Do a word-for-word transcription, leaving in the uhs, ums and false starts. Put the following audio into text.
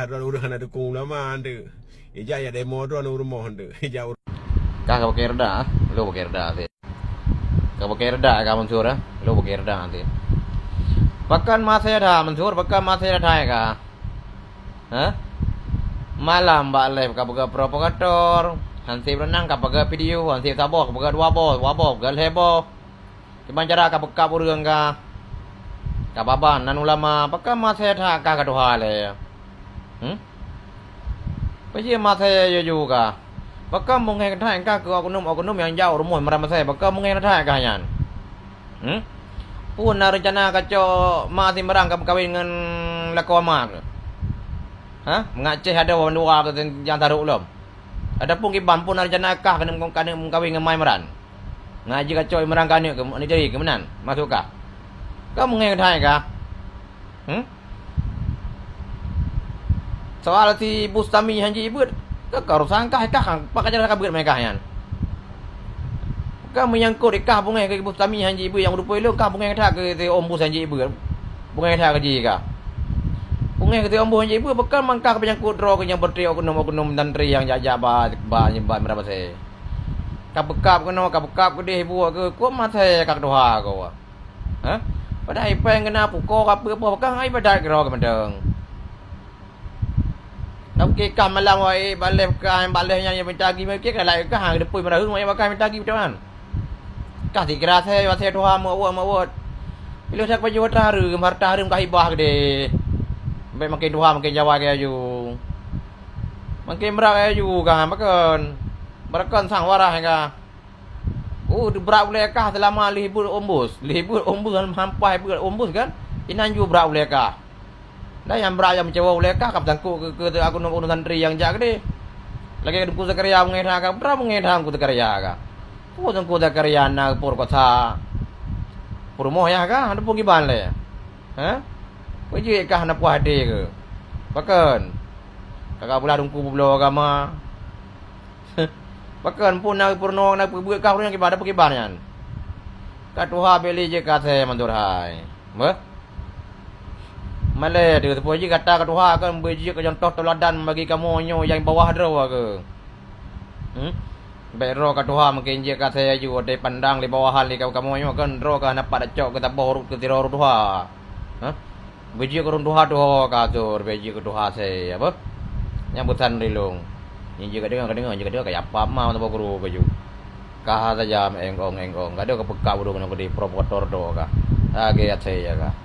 Droeneuh ureuëng hana dukung ulama, hana. Ijak ya demo droeneuh u rumoh, hana. Ijak ur- Kah ka pakai reda, ah? Lo pakai reda, hana. Ka pakai reda ka Mansur, ah? Lo pakai reda, hana. Pakon masih ada Mansur, pakon masih ada ka? Hah? Malam bak live ka peugah provokator, hana beureunan ka peugah video, hana saboh ka peugah dua boh, dua boh ka peugah lhèe boh. Kiban cara ka peukab ureuëng ka, ka baban nan ulama, pakon masih that ka ka tuha lé? Hmm? Peue jih masih yue ju ka? Pakon beungéh that ka keu oknum-oknum nyang jak u rumoh Imran Masih, pakon beungéh that ka nyan? Hmm? Peue na reuncana kacok ma Imran ka meukawen ngon lakoe ma keuh? Hah? Meungaceh ada wan dua keuh nyang tarok lom. Adapun kiban peue na reuncana kah keuneuk, keuneuk meukawen ngon ma Imran? Ngaji kacok Imran ka aneuk keuh, aneuk jari keuh meunan, masuk kah? Ka beungéh that ka? Hmm? Soal si Bustami hana jibeuet, ka, ka urusan kah, kah, kah, pakon cara ka beuet meunan kah nyan? Ka meunyangkot kah beungéh keu Bustami hana jibeuet nyang u rumoh lôn, kah beungéh that keu si Om Bus hana jibeuet. Beungéh that keu jih kah. Beungéh keu si Om Bus hana jibeuet, pakon mangkah ka meunyangkot droe keu nyang beutôi oknum-oknum santri nyang jak-jak ba, ba, ba Imran Masih. Ka peukab keunoe, ka peukab keudeh buet keuh, kok masih ka tuha keuh. Hah? Padahai péng keunan pukoe ka peue boh, pakon ibadat keudroe keuh mantong. Ka pike kah malam wai baleh kah, baleh nyan nyang mita agi, pike kah laén kah, ha, geuteupeue meuraheueng, wai bakah mita agi beutôi kan. Kah sikira asai, asai tuha meuwot-meuwot. Piloh that baju hareuem, hareuem kah hibah keudeh. Bèk makin tuha makin jawai kah laju. Makin brat kah laju kah, pakon. Brat kon sang waras kah. Oh, brat ulèe kah seulama lhèe beuet Om Bus. Lhèe beuet Om Bus, hampa beuet Om Bus kan? Inan ju brat ulèe kah. Dan nyang brat nyang meucawa ulèe kah ka beusangkot keu, keu, keu oknum-oknum santri nyang jak keudeh. Lagèe Teungku Zakaria beungéh that ka, putra beungéh that Teungku Zakaria ka. Peue Teungku Zakaria na peurekosa? Peurumoh yah ka, hana peue kiban lé. Hah? Peue jeuet kah hana puas até keuh? Pakon? Ka, ka beulah Teungku peubloe agama. Pakon, peue na peurunoe, na peubeuet kah ureuëng nyang kiban, ada peukiban nyan. Ka tuha bèk lé jeuet keu asai mandum hai. Beuh? Malèe teuh, teupeue jih gata ka tuha kan, beuet jeuet keu contoh teuladan bagi kamoe nyoe nyang bawah droe keuh. Hmm? Bèk droe ka tuha makin jeuet keu asai laju, watèe pandang lé bawahan lé kamoe nyoe kan, droe ka hana pat tacok keu saboh ureuëng keu sidroe ureuëng tuha. Hah? Beujeuet keu ureuëng tuha-tuha ka atur, beujeuet keu tuha asai, apa? Nyang peusan rilong. Nyang jeuet ka deungoe, ka deungoe, jeuet ka deungoe, ka yapam ma saboh guru baju. Ka saja meuénggong-énggong, ka deuh ka peukab ureuëng nyoe keudeh provokator droe ka. Lagèe asai ya ka.